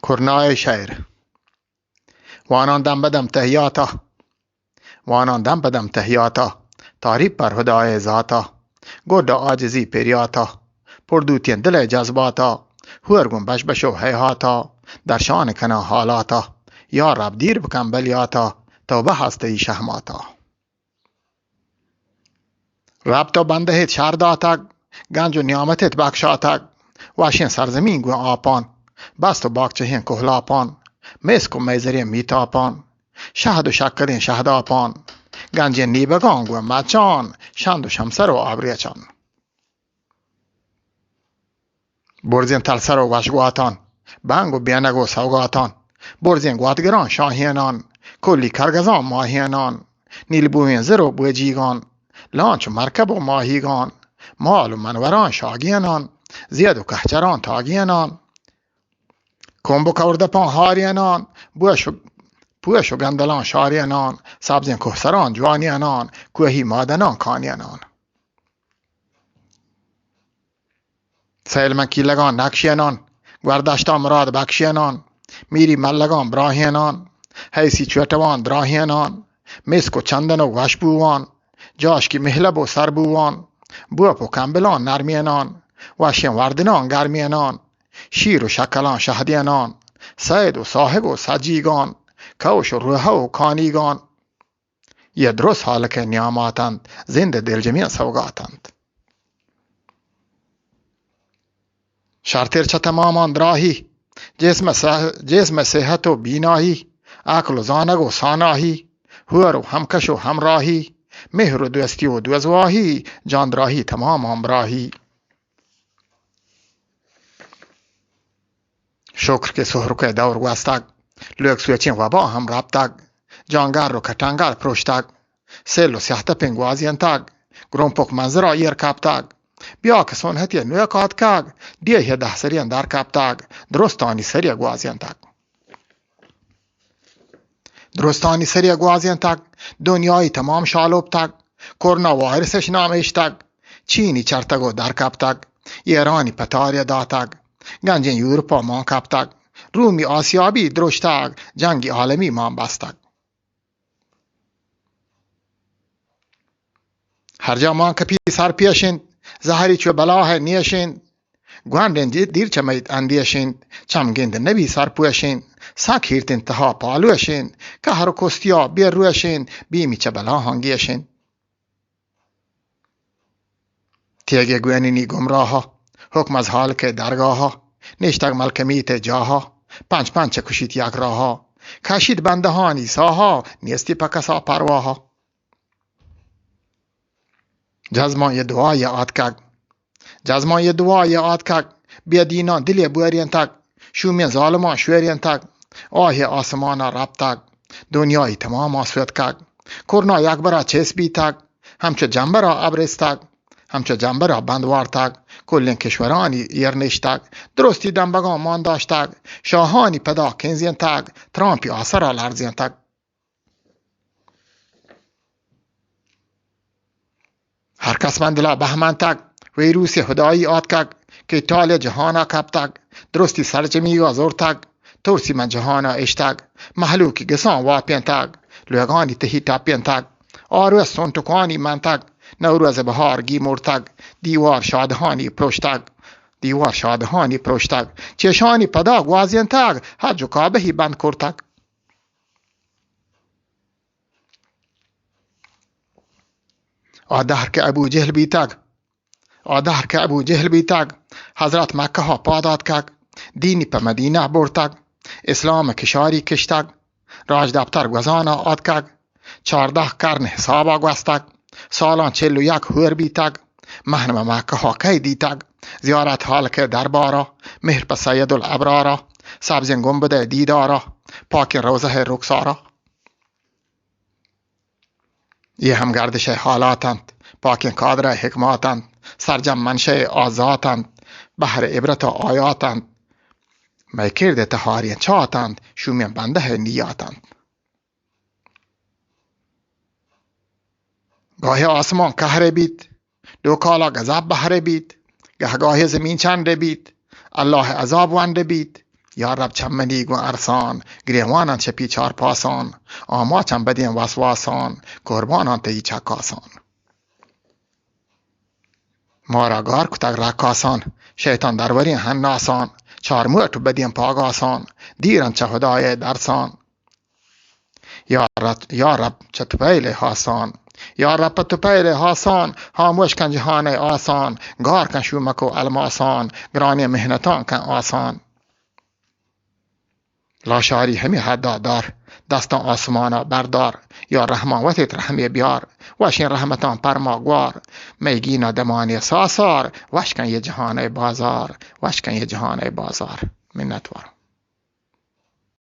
پرنائے شئیر۔ وانان دم بدم تحیاتا، وانان دم بدم تحیاتا، تعریف پر ہدائے ذاتا، گڈ عاجزی پریاتا، پر دوتیں دل جذباتا، ہور گوں بش بش و حیاتا، درشان کناں حالاتا، یا رب دیر بکن بلیاتا، توبہ ہست ای شہماتا۔ رب تو بندہ ات شر داتگ، گنج و نیامت ات بخشاتگ، وشیں سرزمین گوں آپان، بست و باغچہیں کوہلاپان، مسک و میزریں میتاپان، شہد و شکریں شہداپان، گنجیں نیبگاں گوں مچان، شند و شمسر و آبریچان۔ برزیں تلسر و وشگواتان، بنگ و بینگ و سوگاتان، برزیں گواتگران شاہینان، کلی کرگزان ماہینان، نیلبوئیں زر و بوجیگان، لانچ و مرکب و ماہیگان، مال و منوران شاگینان، زید و کہچران تاگینان، کمب و کوردپان ہارینان، بوش و پوش و گندلان شارینان، سبزیں کوہسران جوانینان، کوہی مادنان کانینان۔ سیل من کیلگان نقشینان، گوردشتان مراد بخشینان، میری ملگان براہینان، حیثی چوٹوان دراہینان، مسک و چندن و وشبوان، جاشکی مہلب و سربوان، بوپ و کمبلان نرمینان، وشیں وردنان گرمینان، شیر و شکلان شہدینان، سید و ساہگ و سجیگان، کوش و روہہ و کانیگان، یہ درست حالکئے نیامات انت، زند دلجمیں سوگات انت۔ شرتر چہ تمامان دراہی، جسم صح-، جسم صحت و بیناہی، عقل و زانگ و ساناہی، ہور و ہمکش و ہمراہی، مہر و دوستی و دوزواہی، جاندراہی تمامان براہی۔ شکر کہ سہرکئے دور گوستگ، لوگ سوچیں وبا ہم رپتگ، جانگر و کٹانگر پروشتگ، سیل و سیاہ تپیں گوازینتگ، گرمپک منظرا ایر کپتگ، بیا کہ سنہتی نوک آتکگ، ڈیہہ دہ سریں در کپتگ، درستانی سرے گوازینتگ۔ درستانی سرے گوازینتگ، دنیای تمام شالوپتگ، کرونا وائرسش نام اشتگ، چینی چرتگ و در کپتگ، ایرانی پتارے داتگ، گنجیں یورپا مان کپتگ، رومی آسیابی درشتگ، جنگی عالمی مان بستگ۔ ہر جا مان کپی سر پیش انت، زہری چو بلاہ نیش انت۔ گوانڈیں دیر چمیت اندیش انت، چم گند نبی سرپوش انت، سک ہیرت انت تہا پالوش انت، قہر و کستیا بے روش انت، بیمی چہ بلاہاں گیش انت۔ تیگے گویننی گمراہا، حکم از حالکئے درگاہا، نشتگ ملکمیتئے جاہا، پنچ پنچ کشیت یک راہا، کشیت بندہانی ساہا، نیستی پہ کسا پرواہا۔ جزمان یہ دعای آتکگ، جزمان یہ دعای آتکگ، بے دینان دلے بورینتگ، شومیں ظالمان شورینتگ، آہ آسمانا رپتگ، دنیای تماما سوتکگ، کرونا یکبرا چست بیتگ، ہمچو جمبرا ابرستگ، ہمچو جمبرا بند وارتگ، کلیں کشورانی ایر نشتگ، درستی دمبگان مان داشتگ، شاہانی پدا کنزینتگ، ترامپی آسرا لرزینتگ۔ ہر کس من دلا بہمنتگ، ویروسی ہدائی آتکگ، کہ ٹالے جہانا کپتگ، درستی سرجمیگا زرتگ، ترسی من جہانا اشتگ، مہلوکی گسان واپینتگ، لوگانی تہی ٹپینتگ، آروس سونٹکانی منتگ، نوروز بہار گی مرتگ، دیوار شادہانی پروشتگ، دیوار شادہانی پروشتگ، چشانی پدا گوازینتگ، حج و کعبہی بند کرتگ۔ آ دہر کہ ابو جہل بیتگ، آ دہر کہ ابو جہل بیتگ، حضرت مکہا پاد آتکگ، دینی پہ مدینہ برتگ، اسلام کشاری کشتگ، راجدپتر گوزانا آتکگ، چاردہ کرن حسابا گوستگ، سالاں چل و یک ہور بیتگ، مہن مہ مکہا کئے دیتگ، زیارت حالکئے دربارا، مہر پہ سید الابرارا، سبزیں گنبدئے دیدارا، پاکیں روضہئے رخسارا۔ یہ ہم گردشئے حالات انت، پاکیں قادرئے حکمات انت، سرجم منشئے آ ذات انت، بہر عبرت و آیات انت، مئے کردئے تہاریں چات انت، شومیں بندہئے نیات انت۔ گاہے آسمان قہرے بیت، ڈوکالا غضب بہرے بیت، گہگاہے زمین چنڈے بیت، اللہ عذاب ونڈے بیت، یا رب چمنی گوں ارسان، گریوانان چپی چار پاسان، آماچان بدین وسواسان، قربانان تئی چکاسان۔ مارا گار کتگ رکاسان، شیطان درورین حناسان، چار موٹ بدین پاگاسان، دیرن چہ خدای درسان۔ یا رب، یا رب چہ تو پیل ہاسان، یا رب تو پیل ہاسان، ہاموش کن جہان آسان، گار کن شومک و الماسان، گرانی محنتان کن آسان۔ لاشاری ہمے حدا دار، دستاں آسمانا بردار، یا رحمان وتیت رحمے بیار، وشیں رحمتاں پرما گوار، مئے گینا دمانے ساسار، وش کن یہ جہان بازار، وش کن یہ جہان بازار۔ منتوار۔